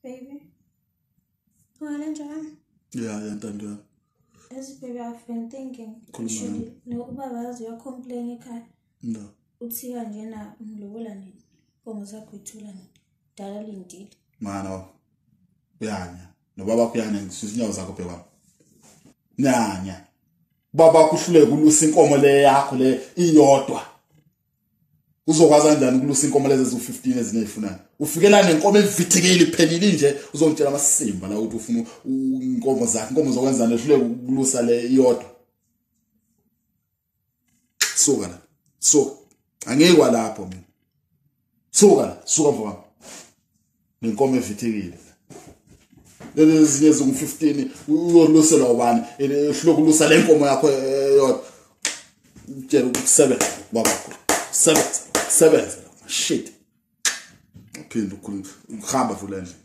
Baby. Ungale njani? Yeah, ntando yami. As baby, I've been thinking. Khuluma Actually, no, ubaba yazi uyacomplain ekhaya. No. Uthi kanjena ngilobola nini? Inkomo zakho uyithola nini? Dala lindile. Mana uyanya. Nobaba wakho uyanya, ngisusa inyawo zakho bheka. Nyanya. Baba wakho uhluleke ukulusa inkomo le yakho le iyodwa. Uzokwazi kanjani ukulusa inkomo lezi eziwu-15 ezinezifunayo? Ufikela nenkomo evithekile iphelile nje, uzongitshela amasimba la ukuthi ufuna inkomo zakhe, inkomo zokwenzani ehluleke ukulusa le iyodwa. Suka la. Suka. Angikwa lapho mina. Suka la, suka mfowami. Nenkomo evithekile. Lezi ezinye ezingu-15 uyoluselwa ubani? Ehluleke ukulusa le nkomo yakho eyodwa. Utshela ukusebenza baba. Sebenza, sebenza. Shit. Uphinde ukhuluma, uhamba vula endlini.